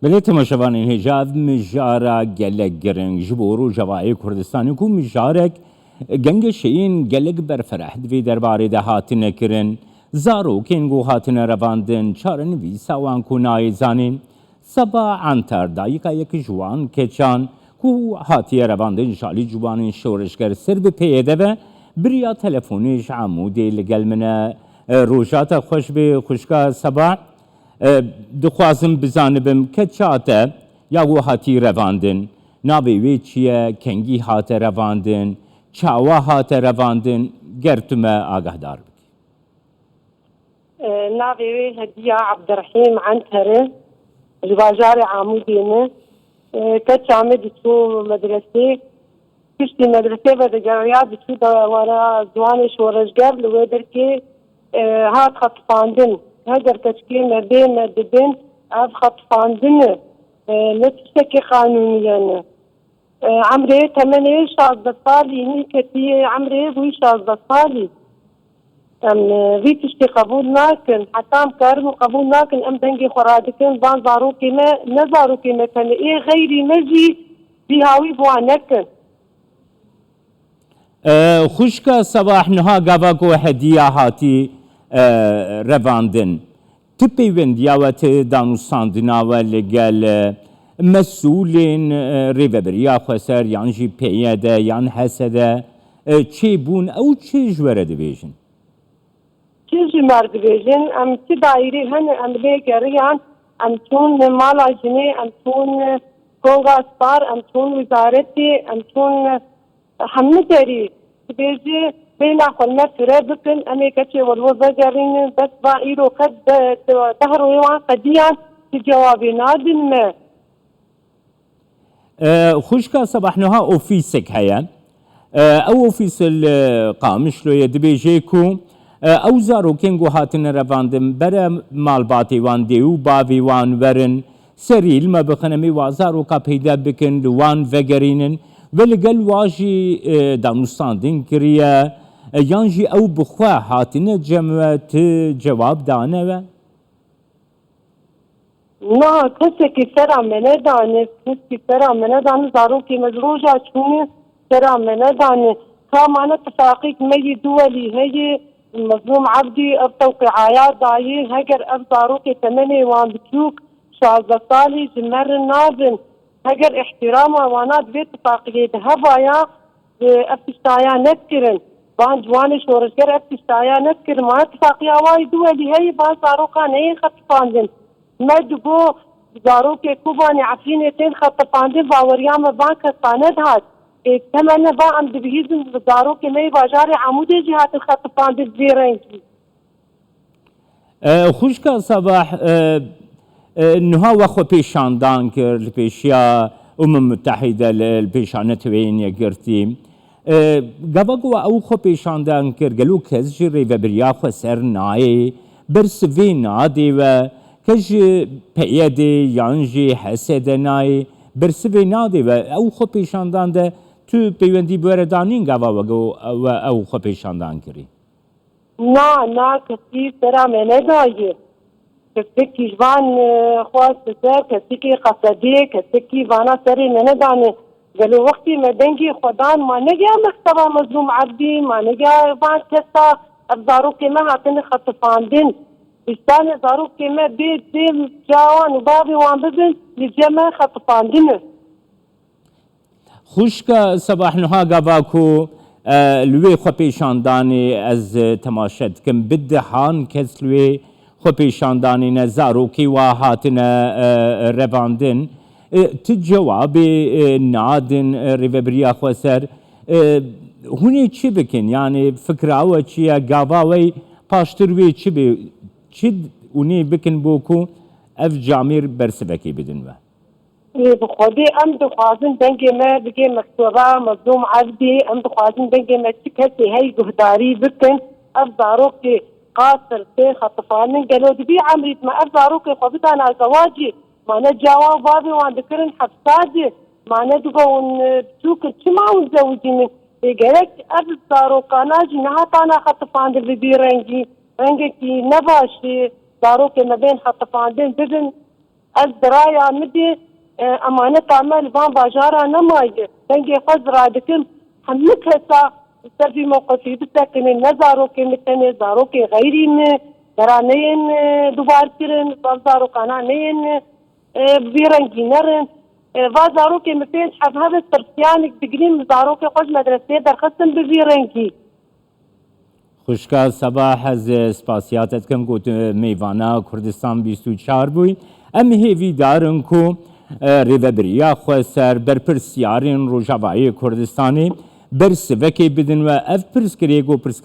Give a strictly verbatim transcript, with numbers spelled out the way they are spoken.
Belê temaşevanên hêja, ev mijara gelek giring ji bo Rojavayê Kurdistanê ku mijarek gengeşeyên gelek berfereh di vê derbarê de hatine kirin. Zarokên ku hatine revandin, çarenivîsa wan ku nayê zanîn. Seba Anter, dayika yek ji wan keçan ku hatiye revandin, ji alî ciwanên şoreşger ser bi peyê de ve, bi riya telefonê ji Amûdê li gel min e. E, roja te xweş be xwişka Seba. E, dixwazim bizanibim keça te ya ku hatî revandin, navê wê çi ye, kengî hate revandin, çawa hate revandin, ger tu me agahdar bikî. E, navê wê Hediya Ebdirehîm Enter e, ji bajarê Amûdê me. E, keça me diçû medresê. Piştî medresê vedigeriya, diçû dewera ziwanê şoreşger, li wê derkê, e, hat xetifandin. Heger keçikê me bê me dibin, ev xetifandin e, e, ne tiştekî qanûnî ye ne. E, emrê temenê şazdeh salî, nî ketiyê emrê bûyî şazdeh salî. Em, e, vî tiştî qebûl nakin. Heta em karin û qebûl nakin, em dengê xwe radikin, van zarokê me, ne zarokê me tenê, ê xeyrî me jî vî hawî bi wan nekin. E, xwişka Sebah, niha gava ku hediya hatî, e, revandin, tu peywendiya we, tu danûstandina we li gel, e, mesûlên, e, Rêvebiriya Xweser yan jî P Y D yan H S D, e, çêbûn, ew çi ji we re dibêjin? Çi ji me re dibêjin? Em çi daîrê hene, em lê geriyan, em çûn mala jinê, em çûn konga spar, em çûn wizaretê, em çûn hemû derî. Dibêjî bêhna xwe li me fire bikin, em ê keçê we li we vegerînin, bes va îro qet de, de, deh royê wan qediyan, tu cewabê nadin me. E, xwişka Sebah, niha ofîsek heye. E, ew ofîs li Qamişloyê dibêje ku, e, ew zarokên ku hatine revandin bere malbatê wan, dê û bavê wan werin, serî li me bixin, em ê wa zaroka peyda bikin, li wan vegerînin. Ve li gel wa jî, e, danûstandin kiriye, e, yan jî ew bi xwe hatine cem we, ti cewab dane we? Na, kesekî sera me nedane, kesekî sera me nedane, zarokê me ji roja çûnê sera me nedane. Ka mane tifaqîk me yê duwelî heye, Mezlûm Ebdî ev tewqîaya dayê, heger ev zarokê temenê wan biçûk, şazdeh salî, ji me re nabin. Heger îhtîrama wana di vê tifaqiyê de hebaya, ev tiştaya nedikirin. Van ciwanê şoreşger ev tiştaya nedikirin. Ma tifaqiya wayî duwelî heye, van zarokan neyên xetifandin. Me digo zarokê Kobanê Efrînê tên xetifandin, baweriya me van kesa nedihat. Ê, temene va em dibihîzin zarokê me yê bajarê Amûdê jî hatin xetifandin vê rengî. E, xwişka Sebah, e, e, niha we xwe pêşandan kir li pêşiya Umem Mutehîde, li, li pêşa Neteweyên Yekgirtî. E, gava ku we ew xwe pêşandan kir, gelo kes ji Rêvebiriya Xweser nayê, bersivê nadê we, kes ji P Y D yan jî H S D nayê, bersivê nadê we, ew xwe pêşandan de tu peywendî bi we re danîn gava we, we ew xwe pêşandan kirî? Na, na, kesî sera me nedaye. Kesekî ji van, e, xwest ser, kesekî qesedê, kesekî vana serê me nedane. Gelo wextê me dengê xwe dan, ma negiya mekteba Mezlûm Ebdî, ma negiya van kesa ev zarokê me hatine xetifandin. Îsane zarokê me bê dê cawan û bavê wan bibin, li cem me xetifandine. Xwişka Sebah, niha gava ku, e, li wê xwepêşandanê ez, e, temaşe dikim, bi dehan kes li wê xwepêşandanê ne, zarokê wa hatine, e, revandin. E, ti cewabê, e, nadin, e, Rêvebiriya Xweser. E, hûn ê çi bikin? Yanî fikra we çi ye? Gava we paştir wê çi bê? Çi hûn ê bikin bo ku ev camêr bersivekê bidin we? Ê, bi Xwedê em dixwazin dengê me bigê mekteba Mezlûm Evdî, em dixwazin dengê me çi kesê hey guhdarî bikin, ev zarokê qasir tê xetifanin, gelo dibî emrî me ev zarokê xwe bidana zewacî, ma ne cawa û bavê wan dikirin hepsa de, ma ne digo hûn, e, biçûk in, çima hûn zewicînin? Ê, gerek ev zarokana jî nehatana xetifandin bi vî rengî, rengekî ne baş ê, zarokê me bên xetifandin, bibin Ez bi raya min de, e, emaneta me li van bajara nemaye. Dengê xwe zira dikim, hemû kesa li ser vî mewqifî bisekinin, ne zarokê min tenê, zarokê xeyrî min, bera neyên, e, dubar kirin, van zarokana neyên, e, bi vî rengî nerin. E, va zarokê min pênc heb hebin, pirsiyanik digrin, zarokê xwe ji medreseyê derxistin bi vî rengî. Xwişka Sebah, ez spasiya te dikim ku tu mêvana Kurdistan bîst û çar bûyî. Em hêvîdar in ku, e, rêvebiriya xwe ser berpirsiyarên Rojavayê Kurdistanê bersivekê bidin we ev pirsgirêk û pirsgirêk